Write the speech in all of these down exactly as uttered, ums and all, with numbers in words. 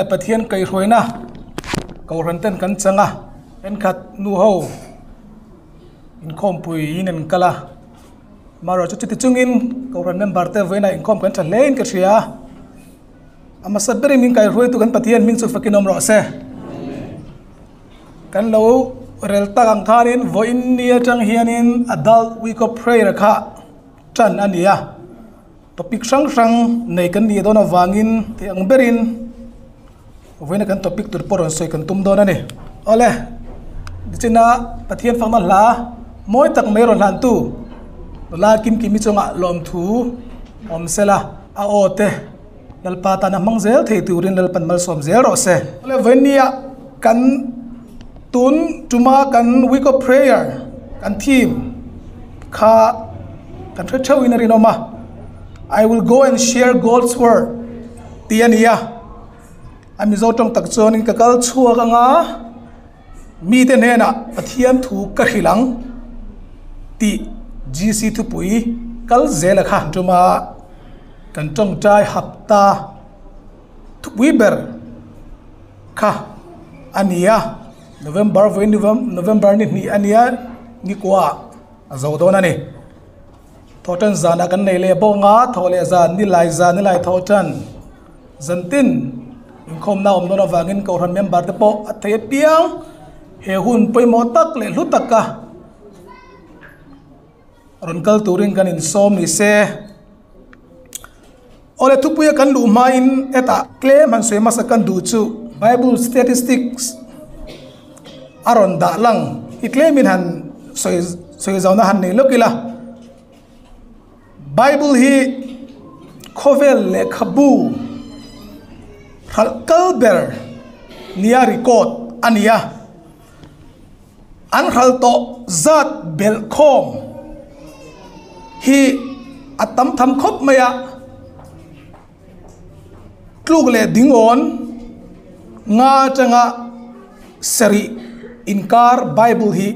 Pathian kaihruaina kohran ten kan chang a, en khat nu ho inkhawmpui in an kal a. Mara chu chuti chungin kohran member te vawiina inkhawm kan ṭha hlein ka hria. A hmasa berin min kaihruaitu kan Pathian hming chu fakin awm rawh se. Kan lo rel tak ang khanin vawiin ni aṭang hianin Adult Week of Prayer kha ṭan a ni a. Topic hrang hrang nei kan ni dawn avangin, ti ang berin vawiina kan topic tur pawh rawn sawi kan tum dawn a ni. Awle, nichina Pathian fakna hla mawi tak mai rawn hlantu Nula Kimkimi chunga lawmthu awm sela, a aw te Lalpa tan a hmang zel thei turin Lalpan malsawm zel rawh se. Awle, vawiin nia kan tun ṭuma kan Week of Prayer kan theme kha kan hre ṭheuin a rinawm a. "I will go and share God's word," ti a ni a. A Mizo ṭawng tak chuanin ka kal chhuak anga, mite hnena Pathian thu ka hrilh ang tih G C thupui kal zel a kha ṭuma kan ṭawngṭai hapta thupui ber kha a ni a. November vawi Novem-, November ni hnih a ni a, ni kua a zo dawn a ni. Thawhṭan zana kan nei leh bawk anga, thawhlehzan, nilai zan, nilai thawhṭan zan tin inkhawmna awm dawn avangin kohran member te pawh a thei apiang he hun pawimawh tak leh hlu taka rawn kal turin kan insawm ni se. Awle, thupuia kan luh hmain eta claim han sawi hmasa kan duh chu Bible statistics a rawn dah lang. I claim in han sawi, sawi zawna han nei lawk ila. Bible hi khawvel lehkhabu hralh kal ber nia record a ni a. An hralh tawh zat belhkhawm hi a tam tham khawp mai a. Tluk leh dingawn nga aṭanga sarih inkar Bible hi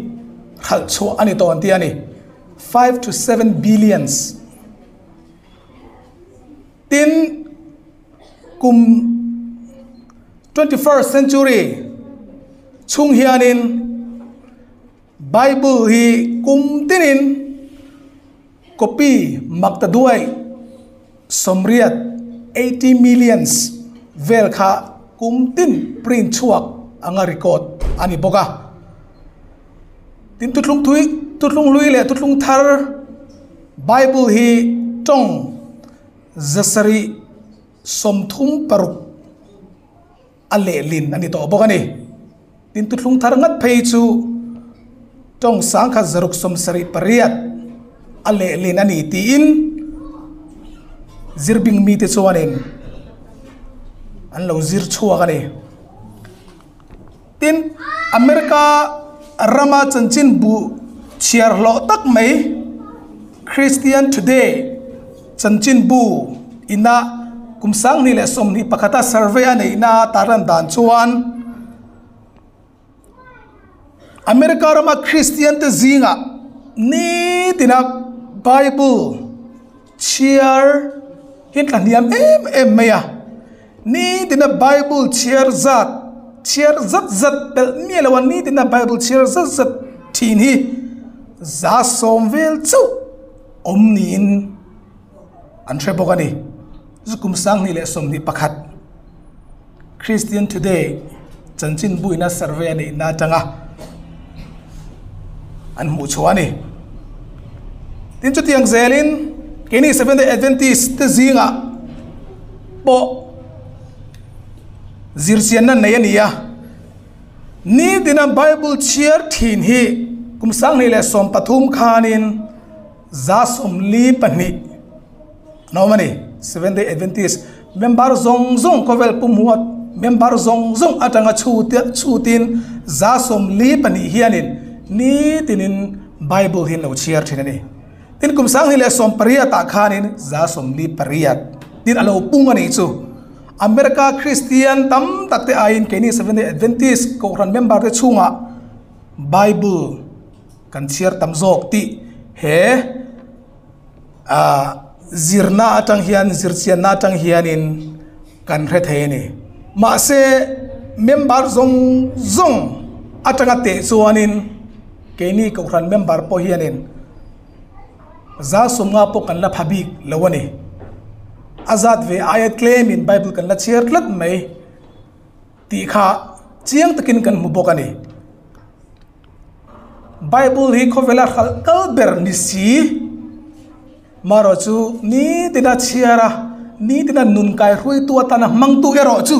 hralh chhuah a ni tawh an ti a ni. Five to seven billions. Tin, kum twenty-first century chhung hianin Bible hi kum tinin copy mak ta duai sawmriat, eighty millions vel kha kum tin print chhuak anga record a ni bawk a. Tin, thuthlung thui, thuthlung hlui leh thuthlung thar Bible hi ṭawng zasari sawmthum paruk a lehlin a ni tawh bawk a ni. Tin, thuthlung thar ngat phei chu ṭawng sangkhat zaruk sawmsarih pariat a lehlin a ni tiin zirbing mite chuanin an lo zir chhuak a ni. Tin, America rama chanchinbu chhiar hlawh tak mai Christian Today chanchinbu ina kum sang hnih leh sawmhnih pakhata survey a neina tarlan dan chuan America rama Christian te zinga ni tina Bible chhiar hi an tla hniam em em mai a. Ni tina Bible chhiar zat, chhiar zat zat belh miah lo a, ni tina Bible chhiar zat zat ṭhin hi za sawm vel chauh awm niin an hre bawk a ni. Chu kum sang hnih leh sawmhnih pakhat Christian Today chanchinbu ina survey a neina aṭanga an hmuh chhuah a ni. Tin, chutiang zelin keini Seventh Day Adventist te zinga pawh zirchianna nei a ni a. Ni tina Bible chhiar ṭhin hi kum sang hnih leh sawm pathum khanin za sawmli pahnih an awm a ni. Seventh Day Adventist member zawng zawng, khawvel pum huat member zawng zawng aṭanga chhuti-, chhutin za sawmli pahnih hianin ni tinin Bible hi an lo chhiar ṭhin a ni. Tin, kum sang hnih leh sawm pariat ah khanin za sawmli pariat tin a lo pung a ni chu. America Christian tam tak te aiin keini Seventh Day Adventist kohran member te chhunga Bible kan chhiar tam zawk tih he, a, zirna aṭang hian, zirchianna aṭang hianin kan hre thei a ni. Mahse, member zawng zawng atanga teh chuanin keini kohran member pawh hianin za sawmnga pawh kan la pha bik lo a ni. A zat ve aia claim-in Bible kan la chhiar tlat mai tih kha chiang takin kan hmu bawk a ni. Bible hi khawvela hralh kal ber ni si. Marawh chu ni tina chhiara, ni tina nun kai hruaitu atana hmangtu erawh chu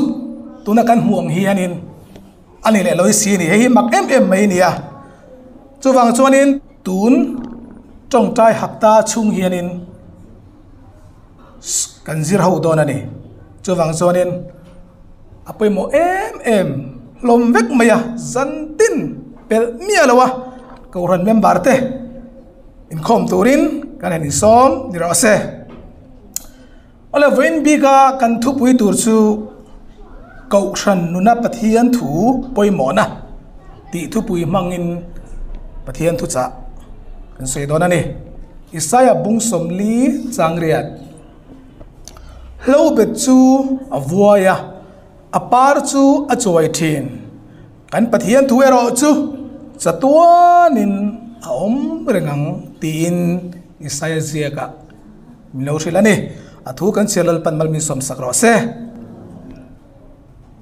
tuna kan hmu ang hianin a ni leh lo si ni, hei hi mak em em mai nia. Chuvang chuanin tun ṭawngṭai hapta chhung hianin kan zir ho dawn a ni. Chuvang chuanin a pawimawh em em, hlawm vek mai a, zantin pelh miah lo a, kohran member te inkhawm turin kan han insawm ni rawh se. Awle, vawiin bika kan thupui tur chu Kohran Nuna Pathian Thu Pawimawhna tih thupui hmangin Pathian thuchah kan sawi dawn a ni. Isaia bung sawmli chang riat. Hlobet chu a vuai a, a par chu a chuai ṭhin. Kan Pathian thu erawh chu chatuanin a awm reng ang, tiin Isaia ziaka min lo hrilh a ni. A thu kan chhiar Lalpan mal min sawmsak rawh se.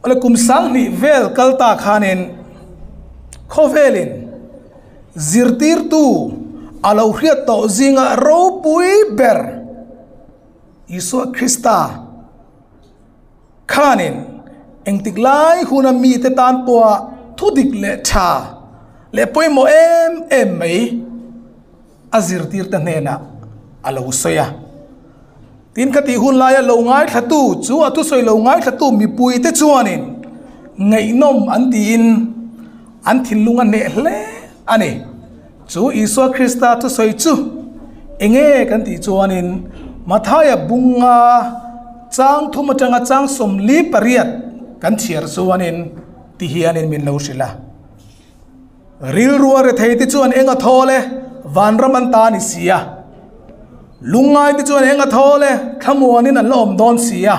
Awle, kum sang hnih vel kal ta khanin khawvelin zirtirtu a lo hriat tawh zinga ropui ber Isua Krista khanin engtik lai huna mite tan pawha thudik leh ṭha leh pawimawh em em mai a zirtirte hnena a lo sawi a. Tin, khati hun laia lo ngaithlatu, chu a thusawi lo ngaithlatu mipuite chuanin ngaihnawm an tiin an thinlung a hneh hle a ni. Chu Isua Krista thusawi chu eng nge kan tih chuanin Mathaia bung nga chang thum aṭanga chang sawmli pariat kan chhiar chuanin ti hianin min lo hrilh a. Rilru a retheite chuan eng a thaw le, vanram an ta ni si a. Lungngaite chuan eng a thaw le, thlamuanin an la awm dawn si a.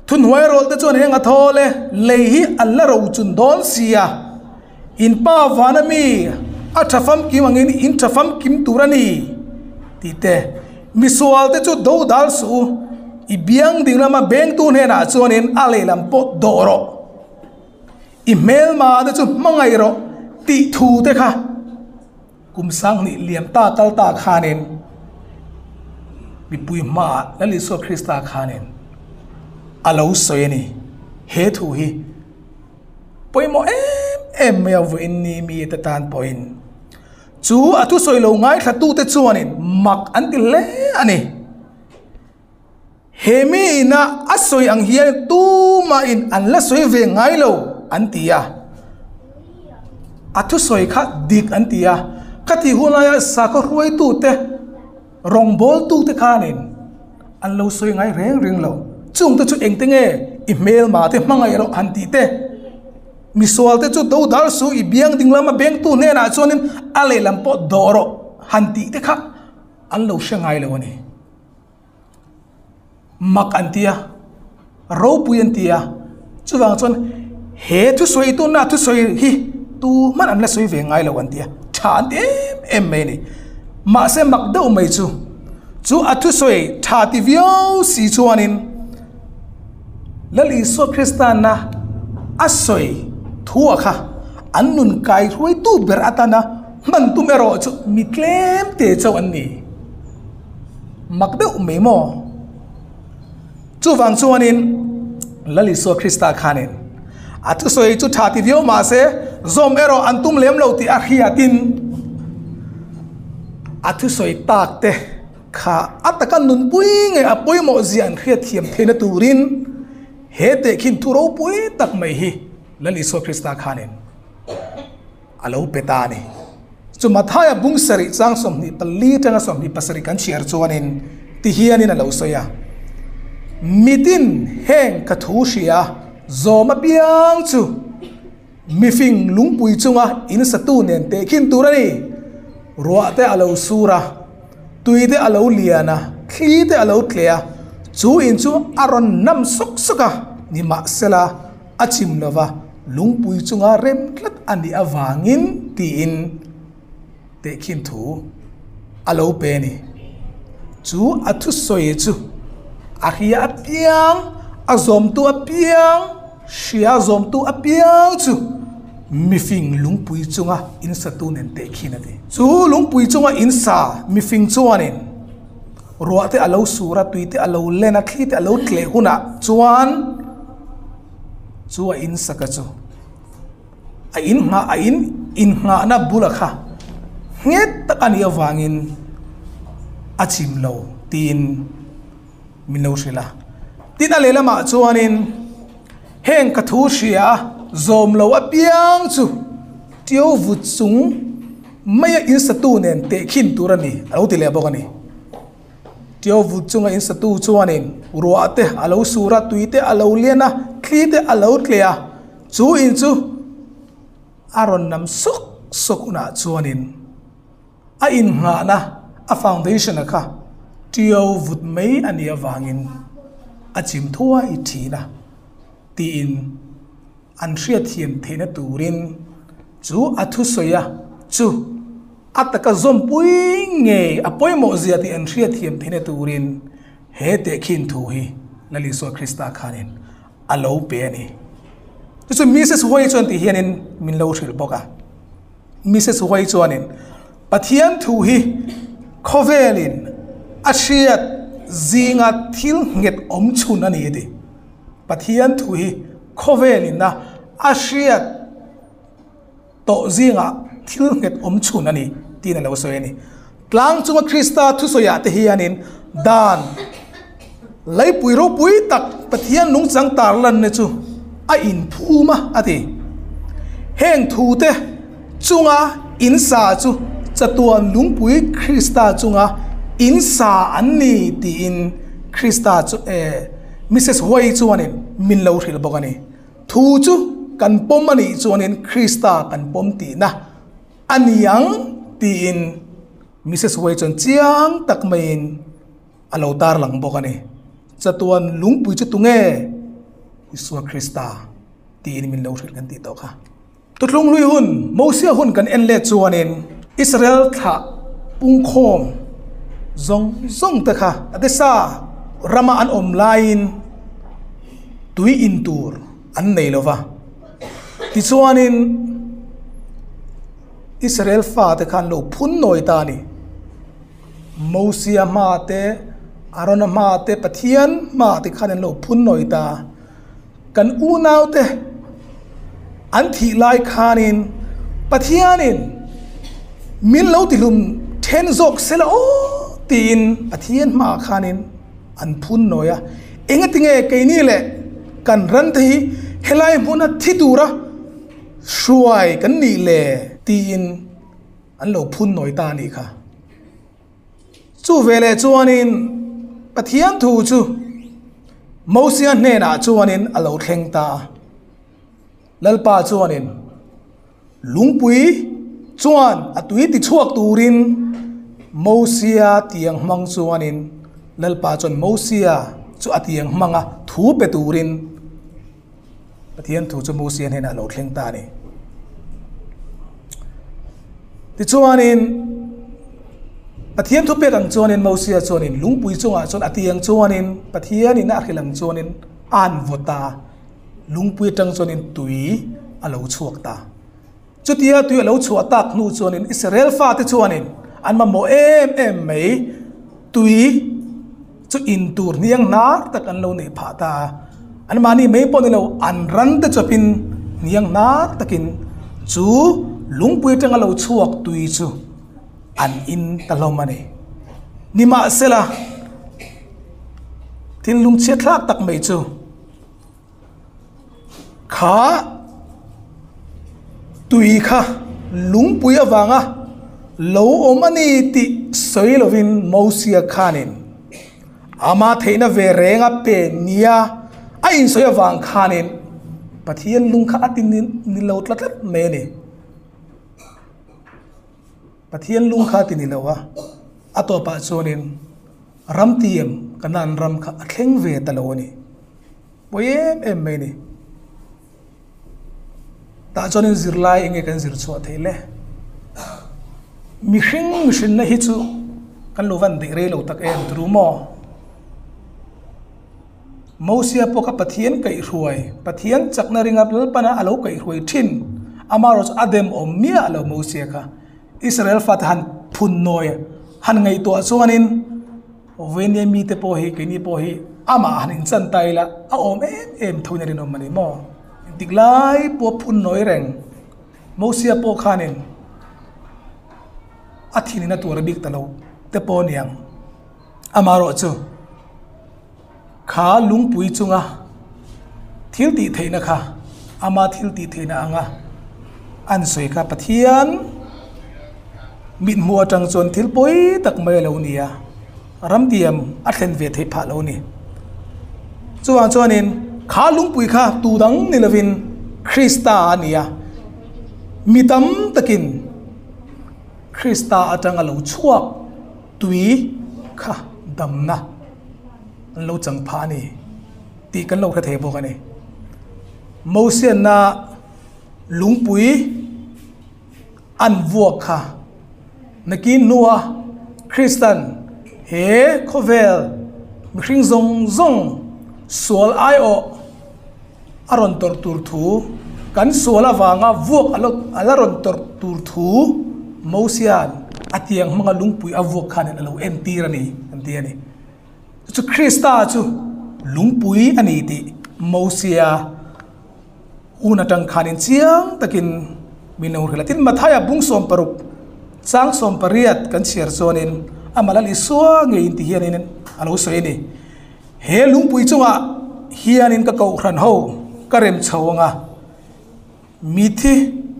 Thuhnuairawlte chuan eng a thaw le, lei hi an la ro chun dawn si a. In Pa vana mi a ṭha famkim angin in ṭha famkim tur a ni, tih te. Misualte chu dodal suh u, i biang ding lama bengtu hnenah chuanin a lei lam pawh dawh rawh. I hmelmate chu hmangaih rawh tih thu te kha kum sang hnih liam ta kal ta khanin mipui hmaah Lal Isua Krista khanin a lo sawi a ni. He thu hi pawimawh em em mai a, vawiin ni mite tan pawhin chu a thusawi lo ngaithlatute chuanin mak an ti hle a ni. He mi ina a sawi ang hian tumahin an la sawi ve ngai lo an ti a. A thusawi kha dik an ti a. Khati hun laia sakhaw hruaitute, rawngbawltute khanin an lo sawi ngai reng reng lo. Chungte chu engte nge i hmelmate hmangaih rawh han tih te, misualte chu dodal suh u, i biang ding lama bengtu hnenah chuanin a lei lam pawh dawh rawh han tih te kha an lo hre ngai lo a ni. Mak an ti a, ropui an ti a. Chuvang chuan he thusawitu na thusawi hi tuman an la sawi ve ngai lo an ti a. Ṭha an ti em em mai a ni. Mahse, mak deuh mai chu, chu a thusawi ṭha ti viau si chuanin Lal Isua Krista na a sawi thu a kha an nun kai hruaitu ber atana hman tum erawh chu mi tlem te chauh an ni. Mak deuh mai maw? Chuvang chuanin Lal Isua Krista khanin a thusawi chu ṭha ti viau, mahse, zawm erawh an tum lem lo tih a hriatin a thusawi tak te kha a taka nunpui nge a pawimawh zia an hriat thiam theihna turin he tehkhin thu ropui tak mai hi Lal Isua Krista khanin a lo pe ta a ni. Chu Mathaia bung sarih chang sawmhnih pali aṭanga sawmhnih pasarih kan chhiar chuanin ti hianin a lo sawi a. Mitin heng ka thu hria zawm apiang chu mi fing lungpui chunga insatu nen tehkhin tur a ni. Ruah te a lo sur a, tui te a lo lian a, thli te a lo tle a, chu in chu a rawn nam sawk sawk a. Nimahsela, a chim lova, lungpui chunga rem tlat a nih avangin tiin tehkhin thu a lo pe a nih. Chu a thusawi chu, a hria apiang, a zawmtu apiang, hria zawmtu apiang chu, mi fing lungpui chunga insatu nen tehkhin a tih. Chu lungpui chunga insa mi fing chuanin, ruah te a lo sur a, tui te a lo len a, thli te a lo tle hunah chuan, chu a insaka chu, a innghah, a in, innghahna bula kha nghet tak a nih avangin a chim lo, tiin min lo hrilh a. Tin a lehlamah chuanin, heng ka thu hria zawm lo apiang chu, ṭio vut chung maia insatu nen tehkhin tur a ni, a lo ti leh bawk a ni. Ṭio vut chunga insatu chuanin, ruah te a lo sur a, tui te a lo len a, thli te a lo tle a. Chu in chu a rawn nam sawk sawk hunah chuanin, a innghahna, a foundation-a kha, ṭio vut mai a nih avangin a chim thuai ṭhin a, tiin an hriatthiam theihna turin chu a thusawi a, chu a taka zawmpui ngei a pawimawh zia tih an hriatthiam theihna turin he tehkhin thu hi Lal Isua Krista khanin a lo pe a ni. Chu chu Mrs White chuan ti hianin min lo hrilh bawk a. Mrs White chuanin, Pathian thu hi khawvelin a hriat zinga thil nghet awm chhun a ni, a ti. Pathian thu hi khawvelin a, a hriat tawh zinga thil nghet awm chhun a ni, tiin a lo sawi a ni. Tlang chunga Krista thusawiah te hianin dan laipui ropui tak Pathian lungchang tarlanna chu a inphum a, a ti. Heng thu te chunga insa chu chatuan lungpui Krista chunga insa an ni tiin Krista chu, eh, Mrs White chuanin min lo hrilh bawk a ni. Thu chu kan pawm a nih chuanin Krista kan pawm tihna a ni ang tiin Mrs White chuan chiang tak maiin a lo tarlang bawk a ni. Chatuan lungpui chu tunge? Isua Krista tiin min lo hrilh kan tih tawh kha. Thuthlung hlui hun, Mosia hun kan en let chuanin Israel thla pungkhawm zawng zawng te kha Kadesh rama an awm laiin tui in tur an nei lo va. Tichuanin Israel fate khan lo phun nawi ta a ni. Mosia hma te, Arona hma te, Pathian hma te khan an lo phun nawi ta. Kan unaute an thih lai khanin Pathianin min lo tihlum ṭhen zawk se la aw tiin Pathian hma khanin an phun nawi a. Engatinge keini leh kan ran te hi helai hmuna thi tura hruai kan nih le tiin an lo phun nawi ta a ni kha. Chu veleh chuanin Pathian thu chu Mosia hnenah chuanin a lo thleng ta a. Lalpa chuanin lungpui chuan a tui ti chhuak turin Mosia tiang hmang chuanin Lalpa chuan Mosia chu a tiang hmanga thu pe turin Pathian thu chu Mosia hnenah a lo thleng ta a ni. Tichuanin Pathian thu pek ang chuanin Mosia chuanin lungpui chungah chuan a tiang chuanin Pathianin a hrilh ang chuanin an vawt a, lungpui aṭang chuanin tui a lo chhuak ta. Chutia tui a lo chhuah tak hnu chuanin Israel fate chuanin an mamawh em em mai, tui chu in tur hniang hnar tak an lo neih phah ta a. Anmahni mai pawh ni lo, an ran te chawpin hniang hnar takin chu lungpui aṭanga lo chhuak tui chu an in ta hlawm a ni. Nimahsela, thil lungchhiatthlak tak mai chu kha tui kha lungpui avanga lo awm a ni tih sawi lovin Mosia khanin ama theihna ve renga pen nia a insawi avang khanin Pathian lung kha a ti ni, ni lo tlat tlat mai a ni. Pathian lung kha ti ni lo a, a tawpah chuanin ram tiam Kanan ram kha a thleng ve ta lo a ni. Poi em em mai ni. Tah chuanin zirlai enge kan zir chhuah thei le? Mihring hrinna hi chu kan lo van dei rei lo tak em tru maw? Mosia pawh kha Pathian kaihruai, Pathian chakna ringa Lalpan a lo kaihruai ṭhin. Amaherawhchu a dem awm miah lo Mosia kha. Israel fate han phun nawi, han ngaihtuah chuanin, vawiin mite pawh hi, keini pawh hi, amah han inchan ta ila, a awm em em tho ni a rinawm a ni maw? Intik lai pawh phun nawi reng. Mosia pawh khanin, a thinin a tuar a bik ta lo te pawh ni ang. Amaherawhchu, kha lungpui chunga thil tih theihna kha, ama thil tih theihna anga an sawi kha Pathian mithmuh atang chuan thil pawi tak mai a lo ni a, ram tiam a thlen ve thei phah lo ni. Chuvang chuanin kha lungpui kha tu dang ni lovin Krista a ni a, mi tam takin Krista atanga lo chhuak tui kha damna an lo chang phah a ni tih kan lo hre thei bawk a ni. Mosia-na lungpui an vuak kha nakin hnuah Kristan he khawvel mihring zawng zawng sual aiawh a rawn tawrh tur thu, kan sual avanga vuak a lo, a la rawn tawrh tur thu Mosian a tiang hmanga lungpui a vuak khanin a lo entir a ni, an ti a ni. Chu Krista chu lungpui a ni tih Mosia hun atang khanin chiang takin min lo hril a. Tin, Mathaia bung sawm paruk, chang sawm pariat kan chhiar chuanin, ama Lal Isua ngeiin ti hianin a lo sawi a ni. He lungpui chungah hianin ka kohhran ho ka rem chho anga, mithi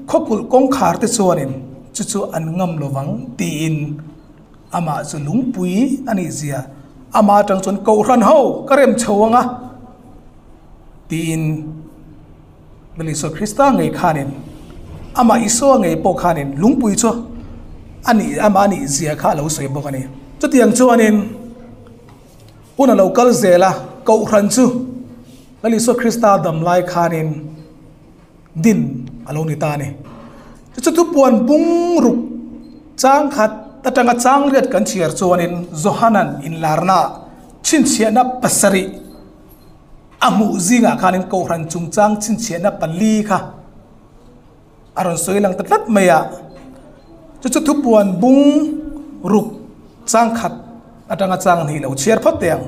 khawkulh kawngkhar te chuanin chu chu an ngam lovang tiin amah chu lungpui a nih zia. Ama atang chuan kohhran ho ka rem chho anga tiin Lal Isua Krista ngei khanin, ama Isua ngei pawh khanin lungpui chu a nih, ama a nih zia kha a lo sawi bawk a ni. Chutiang chuanin hun a lo kal zel a, kohhran chu Lal Isua Krista dam lai khanin din a lo ni ta a ni. Chu chu Thupuan bung ruk chang khat atanga chang riat kan chhiar chuanin Johanan inlarna chhinchhiahna pasarih a hmuh zingah khanin kohhran chungchang chhinchhiahna pali kha a rawn sawi lang ta tlat mai a. Chu chu Thupuan bung ruk chang khat atanga chang hnih lo chhiar phawt teh ang.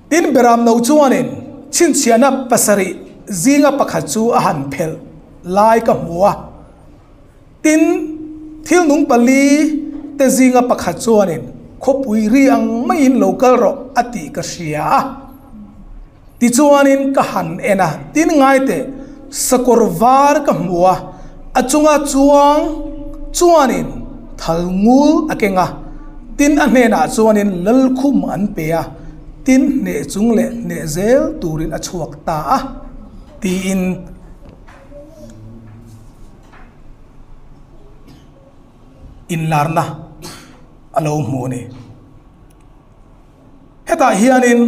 Tin, beram no chuanin chhinchhiahna pasarih zinga pakhat chu a han phelh lai ka hmu a. Tin, thil nung pali te zinga pakhat chuanin khawpui ri ang maiin lo kal rawh a tih ka hria a. Tichuanin ka han en a, tin ngai teh, sakawr var ka hmu a, a chunga chuang chuanin thalngul a keng a, tin a hnenah chuanin lalkhum an pe a, tin hneh chung leh hneh zel turin a chhuak ta a, tiin inlarna a lo hmu a ni. Hetah hianin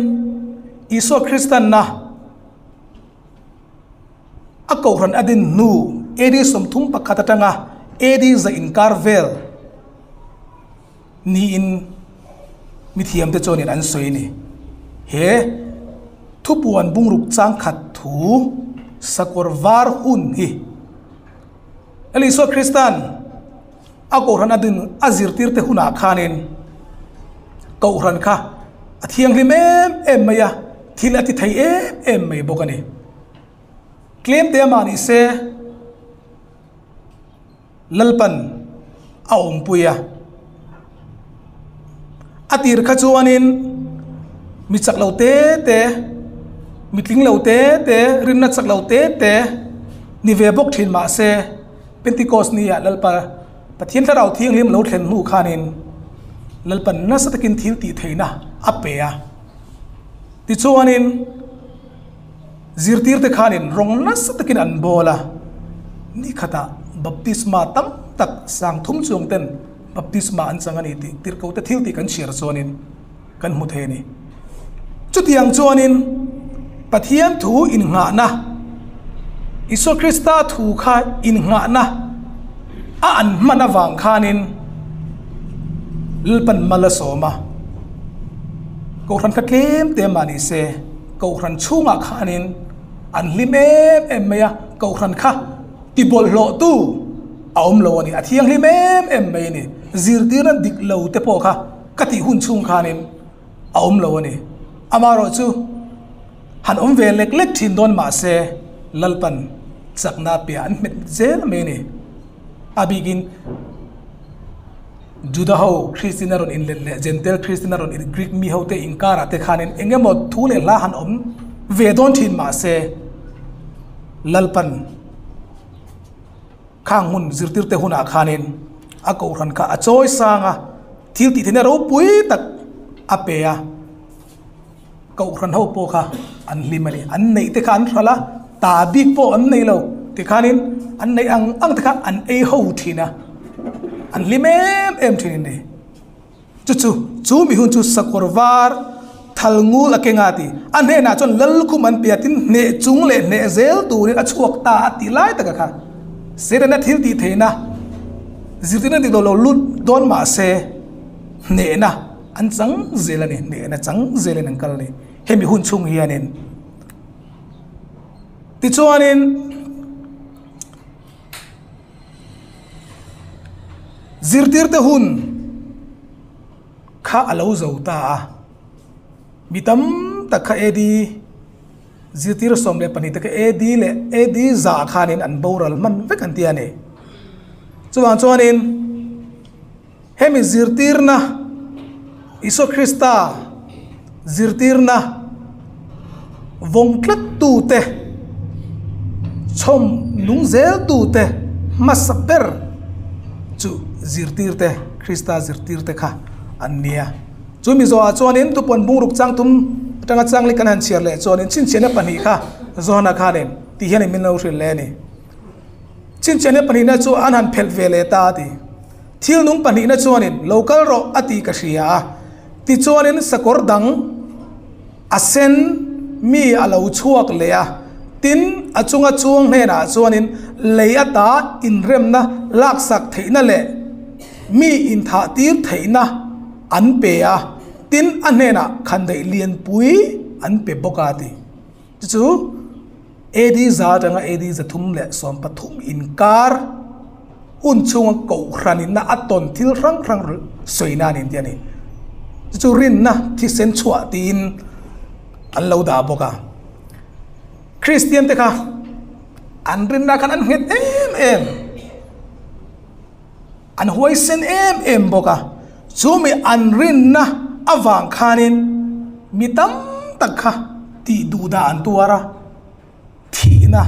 Isua Kristan-na a kohhran a din hnu A D sawmthum pakhat atanga A D za inkar vel niin mithiamte chuanin an sawi a ni. He Thupuan bung ruk chang khat thu sakawr var hun hi Lal Isua Kristan a kohhran a din a zirtirte hunah khanin kohhran kha a thianghlim em em mai a, thil a ti thei em em mai bawk a ni. Tlem te amah ni se, Lalpan a awmpui a. A tir kha chuanin mi chak lo te te, mi tling lo te te, rinna chak lo te te ni ve bawk ṭhin mah se, Pentecost niah Lalpa Pathian Thlarau Thianghlim lo thlen hnu khanin Lalpan nasa takin thil tih theihna a pe a. Tichuanin zirtirte khanin rawng nasa takin an bawl a. Ni khata baptisma tam tak sang thum chuang ten baptisma an chang a ni tih tirhkohte thil tih kan chhiar chuanin kan hmu thei a ni. Chutiang chuanin Pathian thu innghahna, Isu Krista thu kha innghahna a an hman avang khanin Lalpan mal a sawm a. Kohran kha tlem te mani se, kohran chhungah khanin an hlim em em mai a, kohran kha tibawlhhlawhtu a awm lo a ni, a thianghlim em em mai a ni. Zirtirna dik lo te pawh kha ka tih hun chhung khanin a awm lo a ni. Amaherawhchu han awm ve lek lek ṭhin dawn mah se, Lalpan chakna pia an hmet zel mai a ni. A bikin Juda ho Kristien a rawn inlet leh Gentile Kristien a rawn in, Greek mi ho te inkarah te khanin eng emaw thu leh hla han awm ve dawn ṭhin mah se, Lalpan khang hun, zirtirte hunah khanin a kohran kha a chawisang a, thil tih theihna ropui tak a pe a. Kohran ho pawh kha an hlim a ni, an neih te kha an hral a, ta bik pawh an nei lo. Tikhanin an neih ang ang te kha an ei ho ṭhin a, an hlim em em ṭhin a ni. Chu chu, chu mi hun chu sakawr var, thalngul a keng a ti. A hnenah chuan lalkhum an pe a, tin hneh chung leh hneh zel turin a chhuak ta a tih lai taka kha Setana thil tih theihna, zirtirna dik lo lo lut dawn mah se, hnehna an chang zel a ni, hnehna chang zelin an kal a ni. Hemi hun chhung hianin. Tichuanin, zirtirte hun kha a lo zo ta a. Mi tam tak kha A D, zirtir sawm leh pahnih te kha A D leh A D za khanin an boral hman vek an ti a ni. Chuvang chuanin, hemi zirtirna, Isu Krista zirtirna vawng tlattu te, chhawm nung zeltu te hmasa ber chu zirtirte, Krista zirtirte kha an nia. Chu mi zawhah chuanin Thupuan bung ruk chang thum aṭanga chang li kan han chhiar leh chuanin chhinchhiahna pahnih kha zawhna khanin ti hianin min lo hrilh leh a ni. Chhinchhiahna pahnihna chu an han phelh ve leh ta a ti. Thil nung pahnihna chuanin lo kal rawh a ti ka hria a. Tichuanin sakawr dang a sen mi a lo chhuak leh a. Tin a chunga chuang hnenah chuanin lei ata inremna laksak theihna leh mi inthahtir theihna an pe a. Tin a hnenah khandaih lianpui an pe bawk a ti. Chu chu A D za aṭanga A D za thum leh sawm pathum inkar hun chhunga kohraninna a tawn thil hrang hrang sawina a ni ti a ni. Chu chu rinna thisen chhuah tiin an lo dah bawk a. Kristian te kha an rinna khan an nghet em em. An huaisen em em bawk a. Chu mi an rinna avang khanin mi tam tak kha tihduhdah an tuar a, thihna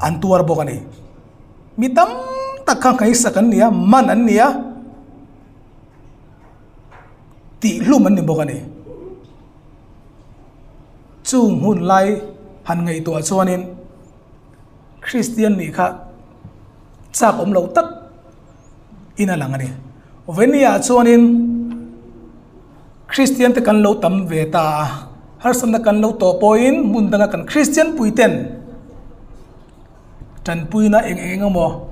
an tuar bawk a ni. Mi tam tak kha ngaisak an nia, man an nia, tih hlum an ni bawk a ni. Chung hun lai han ngaihtuah chuanin Kristian nih kha chak awm lo tak in a lang a ni. Vawiinah chuanin Kristian te kan lo tam ve ta a, harsatna kan lo tawh pawhin hmun danga kan Kristian puiten ṭanpuina eng eng emaw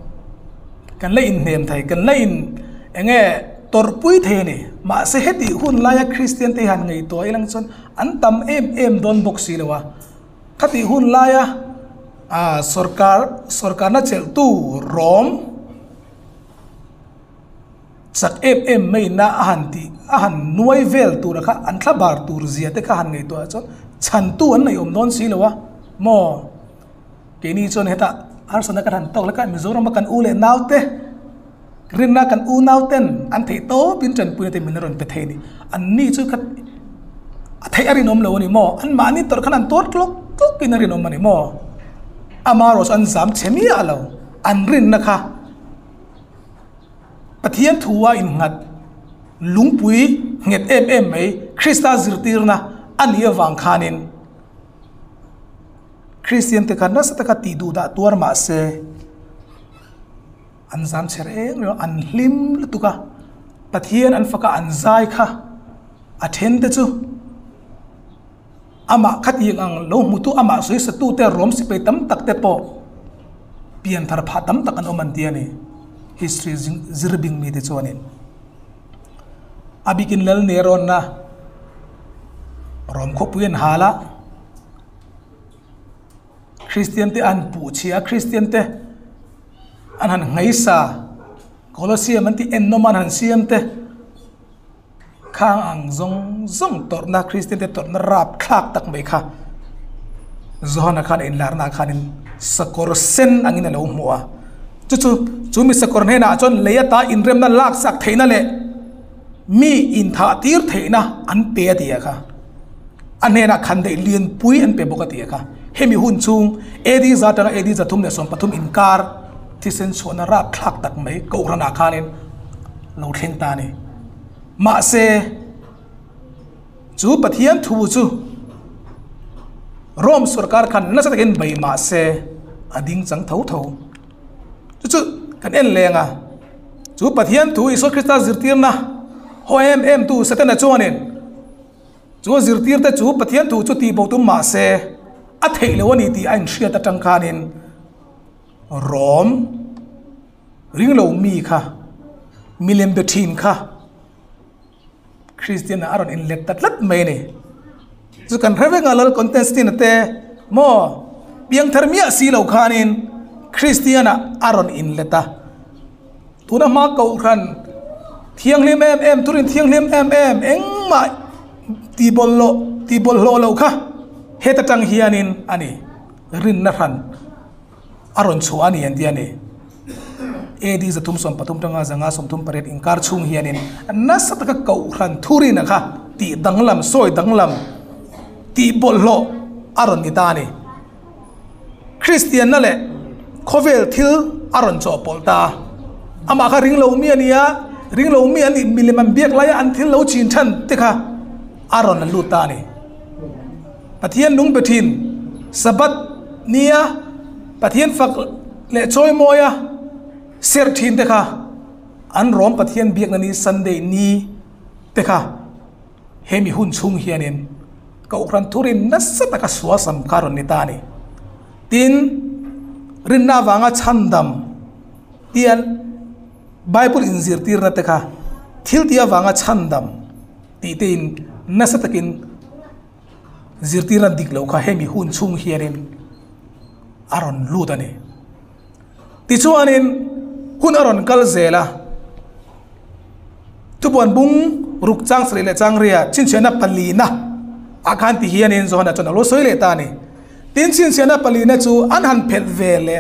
kan la inhnem thei, kan la in eng nge tawrhpui thei a ni. Mahse, hetih hun laia Kristian te han ngaihtuah ila chuan an tam em em dawn bawk si lo a. Khatih hun laia, a, sawrkar, sawrkarna chelhtu Rom chak em em maina a han tih, a han nuai vel tura kha an thlabar tur zia te kha han ngaihtuah chuan chhantu an nei awm dawn si lo a maw. Keini chuan heta harsatna kan han tawk laka Mizorama kan u leh nau te, rinna kan unau ten an theih tawpin ṭanpuina te min rawn pe thei a ni. Anni chu kha a theih a rinawm lo a ni maw? Anmahni tawrh khan an tuar tlawk tlawkin a rinawm a ni maw? Amaherawhchu an zam chhe miah lo. An rinna kha Pathian thua innghat, lungpui nghet em em mai, Krista zirtirna a nih avang khanin Kristian te kha nasa taka tihduhdah tuar mah se, an zam chhe reng reng, an hlim lutuk a. Pathian an faka an zai kha a ṭhen te chu Ama khatieng ang lo hmutu, ama sawisatute Rom sipai tam tak te pawh pianthar pha tam tak an awm an ti a nih. History zing-, zirbing mite chuanin. A bikin Lal Neron-a Rom khawpui an hal a. Kristiante an puhchhia, Kristiante an han ngheisa, Colosseum an ti ennawn an han siam te. Khang ang zawng zawng tawrhna, Kristiante tawrhna rapthlak tak mai kha Johana khan inlarna khanin sakawr sen angin a lo hmu a. Chu chu, chu mi sakawr hnena chuan lei ata inremna laksak theihna leh mi inthah tir theihna an pe a ti a kha. A hnena khandeih lianpui an pe bawk a ti a kha. Hemi hun chhung A D za tanga A D za thum leh sawm pathum inkar thisen chhuahna rapthlak tak mai kohranah khanin lo thleng ta a ni. Mahse, chu Pathian thu chu Rom sorkar khan nasa takin bai mahse a ding chang tho tho. Chu chu kan en leng a. Chu Pathian thu Isua Krista zirtirna haw em em tu Setana chuanin chu zirtirte chu Pathian thu chu tih bo tum mahse a theih lo a ni tih a inhriat atang khanin Rom ringlo mi kha, milem be thin kha Kristian a rawn inlet ta tlat mai a ni. Chu kan hre veng a, Lal Constantine te maw, piangthar miah si lo khanin Kristian a rawn inlet a. Tuna hma kohran thianghlim em em, thurin thianghlim em em, engmah tihbawlhlo, tihbawlhlo lo kha heta tang hianin a ni. Rinna hran a rawn chhuah a ni an ti a ni. A D za thum sawm pathum tanga zanga sawm thum pariat inkar chhung hianin nasa taka kohran thurin a kha tih danglam, sawi danglam, tihbawlhlo a rawn ni ta a ni. Kristianna leh khawvel thil a rawn chawhpawlh ta. Amah kha ringlo mi a ni a, ringlo mi an nih, milem an biak laia an thil lo chin ṭhan te kha a rawn lut ta a ni. Pathian nung be thin, Sabbath nia Pathian fak leh chawimawia serh thin te kha, an Rom Pathian biakna ni Sunday ni te kha, hemi hun chhung hianin kohran thurin nasa taka sualsam kha rawn ni ta a ni. Tin, rinna vanga chhandam tia Bible inzirtirna te kha, thil tia vanga chhandam tih te in nasa takin zirtirna dik lo kha hemi hun chhung hianin a rawn lut a ni. Tichuanin hun a rawn kal zel a. Thupuan bung ruk chang sarih leh chang riat, chhinchhiahna palina a khan ti hianin Johana chuan a lo sawi leh ta a ni. Tin, chhinchhiahna palina chu an han phelh ve le.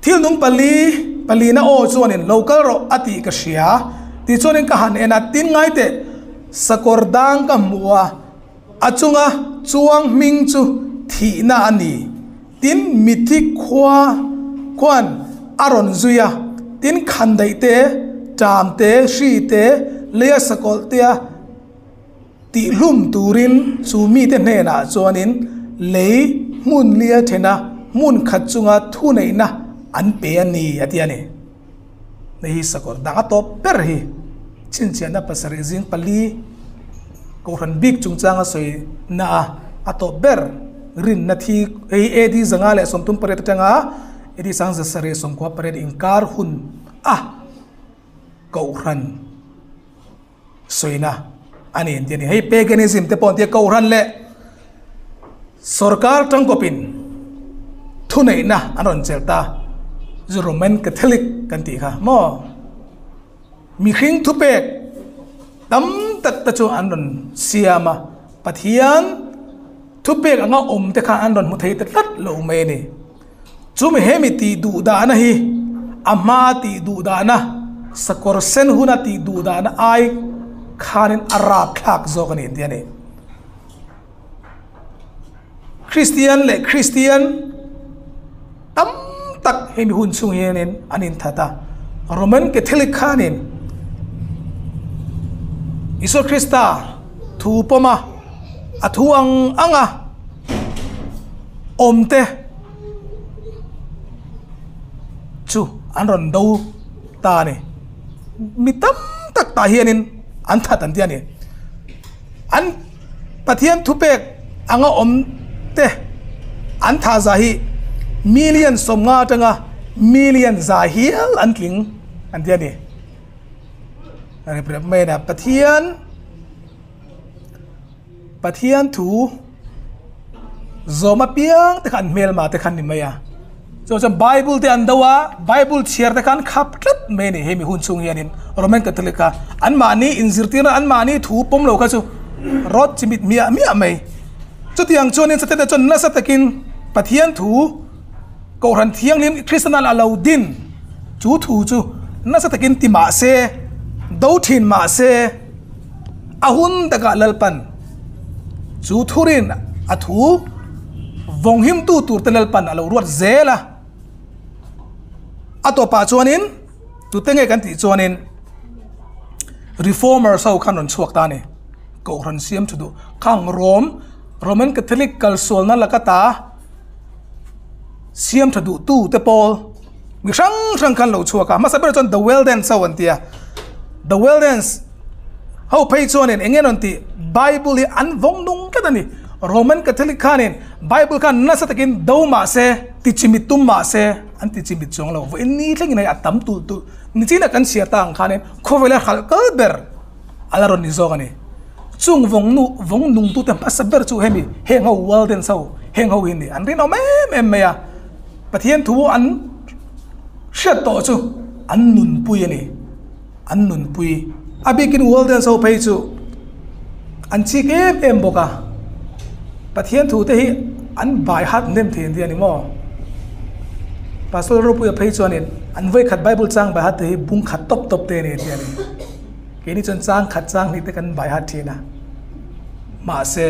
Thil nung pali, palina aw chuanin lo kal rawh a tih ka hria. Tichuanin ka han en a, tin ngai teh, sakawr dang ka hmu a, a chunga chuang hming chu thihna a ni. Tin, mithi khua khuan a rawn zui a. Tin, khandeih te, ṭam te, hri te, leia sakawlh te a tih hlum turin chu mite hnenah chuanin lei hmun lia ṭhena hmun khat chunga thuneihna an pe a ni, a ti a ni. Hei hi sakawr dang a tawp ber hi. Chhinchhiahna pasarih zing pali, kohran bik chungchanga sawina a, a tawp ber. Rinna thi, hei A D zanga leh sawmthum pariat aṭanga, A D sang za sarih sawmkua pariat inkar hun a kohran sawina a ni an ti a ni. Hei paganism te pawh an ti a, kohran leh sorkar ṭangkawpin thuneihna an rawn chel ta. Chu Roman Catholic kan tih kha maw? Mihring thupek tam tak te chu an rawn siam a. Pathian thupek anga awm te kha an rawn hmu thei ta tlat lo mai a ni. Chumi hemi tih duhdahna hi, a hma tih duhdahna, sakawr sen huna tih duhdahna ai khanin a rapthlak zawk a ni an ti a ni. Kristian leh Kristian tam tak hemi hun chhung hianin an inthat a. Roman Catholic khanin Isua Krista thu pawma a thu ang anga awm te chu an rawn do ta a ni. Mi tam tak ta hianin an that an ti a ni. An Pathian thupek anga awm te an thaza hi million sawmnga aṭanga million za hial an tling an ti a nih. Rep rep mai a nih. Pathian, Pathian thu zawm apiang te khan hmelma te khan ni mai a. Chu chu Bible te an do a, Bible chhiar te khan khap tlat mai a nih, hemi hun chung hianin Roman Catholic kha anmahni inzirtirna, anmahni thu pawm lo kha chu rawt chimit miah miah mai. Chutiang chuanin Satan te chuan nasa takin Pathian thu, Kohhran Thianghlim Kristian a lo din chu thu chu nasa takin ti mah se, do ṭhin mah se, a hun taka Lalpan chu thurin a thu vawng himtu tur te Lalpan a lo ruat zel a. A tawpah chuanin, tute nge kan tih chuanin, Reformers ho khan rawn chhuak ta a ni. Kohhran siam ṭha duh. Khang Rom, Roman Catholic kalsualna laka ta siam ṭha duh tu te pawl mi hrang hrang khan lo chhuak a. Hmasa ber chuan The Waldensians an ti a. The Waldensians ho phei chuanin eng nge an tih, Bible hi an vawng nung tlat a ni. Roman Catholic khanin Bible khan nasa takin do mah se, tichimit tum mah se, an tichimit chuang lo. Vawiin ni thlengin hei a tam tul tul. Nichina kan chhiar ta ang khanin khawvela hralh kal ber a la rawn ni zawk a ni. Chung vawng nu, vawng nungtute hmasa ber chu hemi, heng ho Waldensians ho, heng ho hi ni. An rinawm em em mai a. Pathian thu an hriat tawh chu an nunpui a ni. An nunpui. A bikin Waldensians ho phei chu an chik em em bawk a. Pathian thu te hi an by heart nem thei an ti a ni maw? Pastor Ropuia phei chuanin an vawi khat Bible chang by heart te hi bung khat tawp tawp te a ni ti a ni. Keini chuan chang khat chang hnih te kan by heart ṭhin a. Mahse,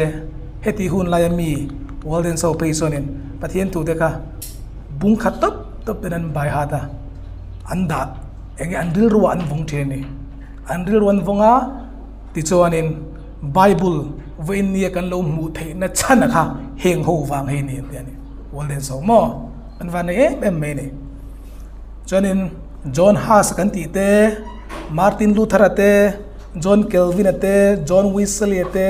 heti hun laia mi Waldensians ho phei chuanin Pathian thu te kha bung khat tawp tawp ten an by heart a. An dah, eng nge an rilrua an vawng ṭhin a ni. An rilrua an vawng a, tichuanin Bible vawiin nia kan lo hmuh theihna chhana kha heng ho vang hei ni an ti a ni. Waldensians ho maw? An vannei em em mai ni. Chuanin John Huss kan tih te, Martin Luther a te, John Calvin a te, John Wesley a te,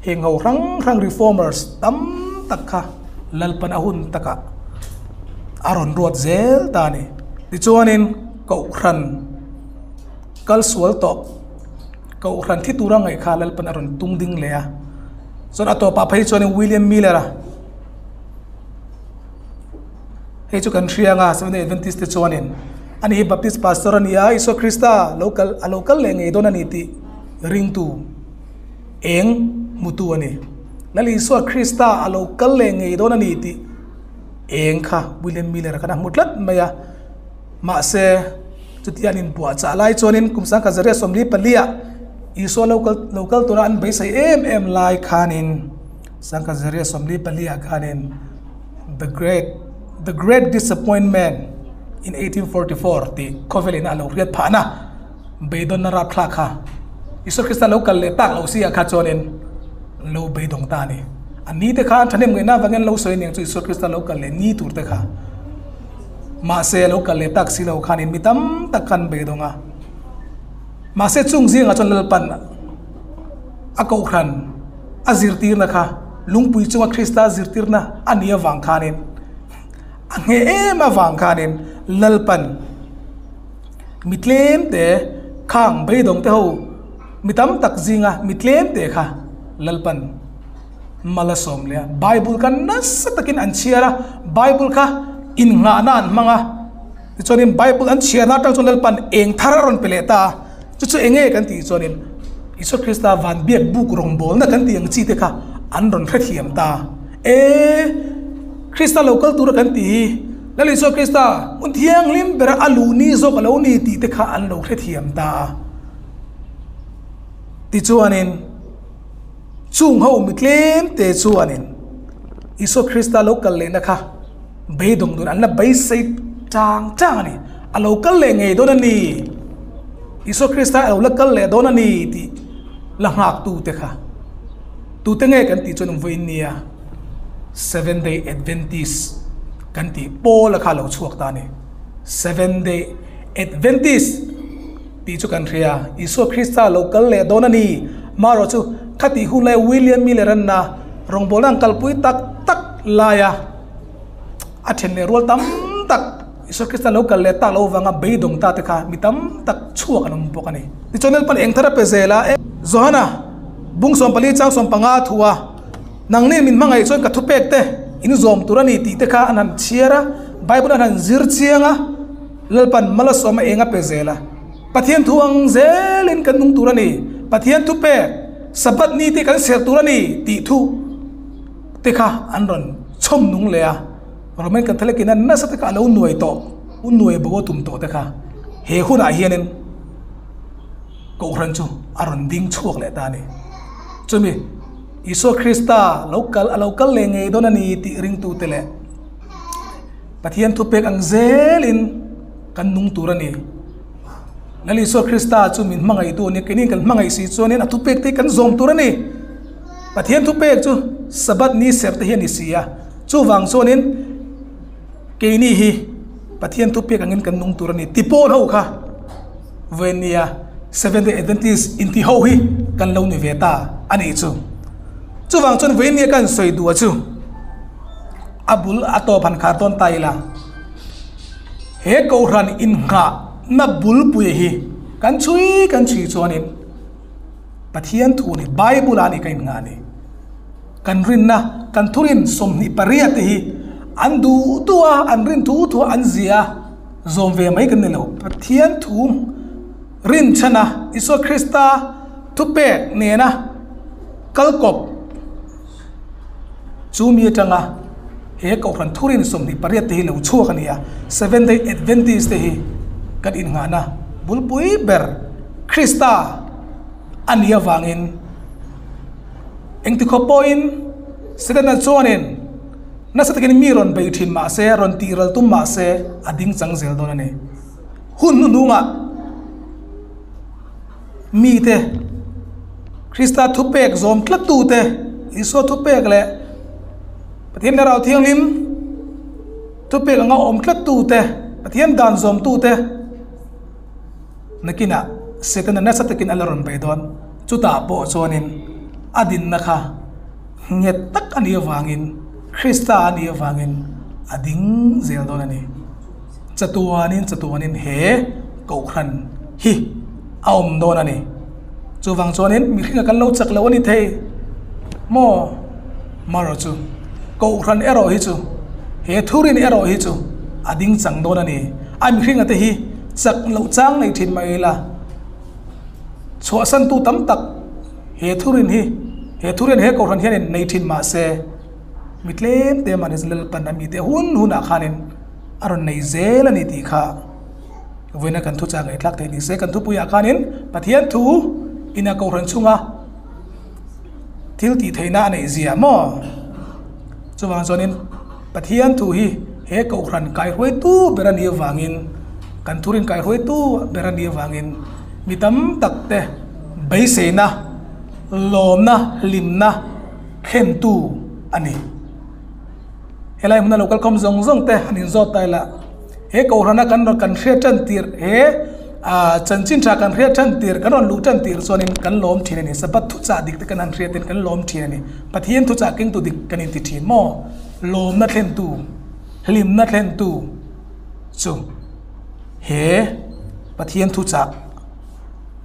heng ho hrang hrang reformers tam tak kha Lalpan a hun taka a rawn ruat zel ta a ni. Tichuanin Kohhran kal sual tawh, Kohhran thi tura ngaih kha Lalpan a rawn tung ding leh a. Chuan a tawpah phei chuanin William Miller a, hei chu kan hria ang a, Seventh Day Adventist te chuanin, ani hi Baptist pastor a ni a, Isua Krista lo kal, a lo kal leh ngei dawn a ni tih ringtu, eng hmutu a ni. Lal Isua Krista a lo kal leh ngei dawn a ni tih eng kha William Miller khan a hmu tlat mai a. Mahse, chuti an inpuahchah lai chuanin kum sangkhat zariat sawmli pali a Isua lo kal, lo kal tura an beisei em em lai khanin, sangkhat zariat sawmli pali a khanin, the great, the great disappointment in eighteen forty-four tih khawvelin a lo hriat phahna beidawnna rapthlak kha Isua Krista lo kal leh tak lo si a kha chuanin lo beidawng ta a ni. A ni te khan thahnem ngaihna vangin lo sawi ning chu Isua Krista lo kal leh ni tur te kha. Mahse, lo kal leh tak si lo khanin mi tam tak khan beidawng a. Mahse, chung zinga chuan Lalpan a Kohhran a zirtirna kha, lungpui chunga Krista zirtirna a ni avang khanin, a ngei em avang khanin Lalpan mi tlem te, khang beidawng te ho, mi tam tak zinga mi tlem te kha Lalpan mal a sawm leh a. Bible kha nasa takin an chhiar a, Bible kha innghahna an hmang a. Tichuanin Bible an chhiarna aṭang chuan Lalpan eng thar a rawn pe leh ta a. Chu chu eng nge kan tih chuanin Isua Krista van biak buk rawngbawlna kan tih ang chi te kha an rawn hrethiam ta. E, Krista lo kal tura kan tih hi, Lal Isua Krista hmun thianghlim bera a luh ni zawk a lo ni tih te kha an lo hrethiam ta a. Tichuanin chung ho mi tlem te chuanin Isua Krista lo kal lehna kha beidawng dun an la beisei tang tang a ni. A lo kal leh ngei dawn a ni. Isua Krista a lo la kal leh dawn a ni tih la nghak tu te kha. Tu te nge kan tih chuan vawiin nia Seventh Day Adventist kan tih pawl a kha lo chhuak ta a ni. Seventh Day Adventist tih chu kan hria. Isua Krista lo kal leh dawn a ni. Mahse chu khati hun lai William Miller an na, Rongbawlna an kalpui tak tak laia, a ṭhen le ruol tam tak Isu Krista lo kal le tak lo vanga beidawng ta te kha mi tam tak chhuak an um bawk a nih. Tichuan Lalpan eng thar a pe zel a, e, Johana bung sawmpali chang sawmpanga thua, nangnin min hmangaih chuan ka thupek te in zawm tur a ni tih te kha an han chhiar a, Bible an han zir chiang a, Lalpan mal a sawm a eng a pe zel a. Pathian thu ang zelin kan nung tur a ni, Pathian thupek, Sabbath ni te kan ser tur a ni tih thu te kha an rawn chhawm nung leh a. Roman Catholic-in a nasa taka a lo nuai tawh, u nuai bo a tum tawh te kha he hunah hianin Kohhran chu a rawn ding chhuak leh ta a ni. Chumi Isua Krista lo kal, a lo kal leh ngei dawn a ni tih ringtu te leh Pathian thupek ang zelin kan nung tur a ni. Lal Isua Krista chu min hmangaihtu a ni, keinin kan hmangaih si chuanin a thupek te kan zawm tur a ni. Pathian thupek chu Sabbath ni ser te hi a ni si a. Chuvang chuanin keini hi Pathian thupek angin kan nung tur a ni. Ti pawl ho kha vawinia Seventh Day Adventist inti ho hi kan lo ni ve ta a nih chu. Chuvang chuan vawinia kan sawi duh chu a bul a tawp han khar dawn ta ila. He Kohhran innghahna bulpui hi kan chhui, kan chhui chuanin Pathian thu ni, Bible-a ni kan innghah a ni. Kan rinna, kan thurin sawmhnih pariat te hi an duh duh a, an rin thu thu a, an zia a, zawm ve mai kan ni lo. Pathian thu rin chhana, Isua Krista thupek nena kalkawp chu mi aṭanga he Kohhran thurin sawmhnih pariat te hi lo chhuak a ni a. Seventh Day Adventist te hi kan innghahna bulpui ber Krista a ni avangin, engti khawp pawhin Setana chuanin nasa takin mi rawn bei ṭhin mah se, rawn tihral tum mah se, a ding chang zel dawn a ni. Hun hnuhnungah mite, Krista thupek zawm tlatute, Isua thupek leh Pathian Thlarau Thianghlim thupek anga awm tlatute, Pathian dan zawmtute nakina Setana nasa takin a la rawn bei dawn. Chutah pawh chuanin a dinna kha nghet tak a ni avangin, Krista a ni avangin a ding zel dawn a ni. Chatuanin, chatuanin he Kohhran hi a awm dawn a ni. Chuvang chuanin mihringa kan lo chak lo a ni thei maw? Maro chu, Kohhran erawh hi chu, he thurin erawh hi chu a ding chang dawn a ni. A mihringa te hi chak loh chang nei ṭhin mah ila, chhuahsantu tam tak he thurin hi, he thurin he Kohhran hianin nei ṭhin mah se, mi tlem te mani Lalpan a mite hun hunah khanin a rawn nei zel a ni tih kha vawiina kan thuchah ngaihthlak thei ni se. Kan thupuiah khanin Pathian thu ina Kohhran chunga thil tih theihna a neih zia maw? Chuvang chuanin Pathian thu hi he Kohhran kaihruaitu ber a ni avangin, kan thurin kaihruaitu ber a ni avangin, mi tam tak te beiseina, lawmna, hlimna thlentu a ni. Helai hmuna lo kalkhawm zawng zawng te an inzawt ta ila. He Kohrana kan rawn, kan hriat ṭan tir, he, a, chanchin ṭha kan hriat ṭan tir, kan rawn luh ṭan tir chuanin kan lawm ṭhin a ni. Sabbath thuchah dik te kan han hriat in kan lawm ṭhin a ni. Pathian thuchah kengtu dik kan inti ṭhin maw? Lawmna thlentu, hlimna thlentu chu he Pathian thuchah,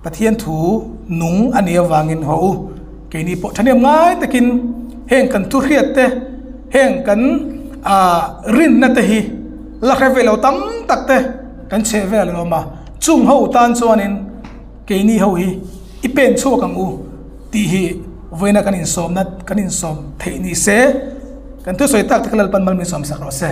Pathian thu nung a ni avangin, haw u, keini pawh ṭhahnem ngai takin heng kan thu hriat te, heng kan, a, rinna te hi la hre ve lo tam tak te kan chheh ve a lawm a. Chung ho tan chuanin keini ho hi i pen chhuak ang u tih hi vawiina kan insawmna, kan insawm theih ni se. Kan thusawi tak tak Lalpan mal min sawm sak rawh se.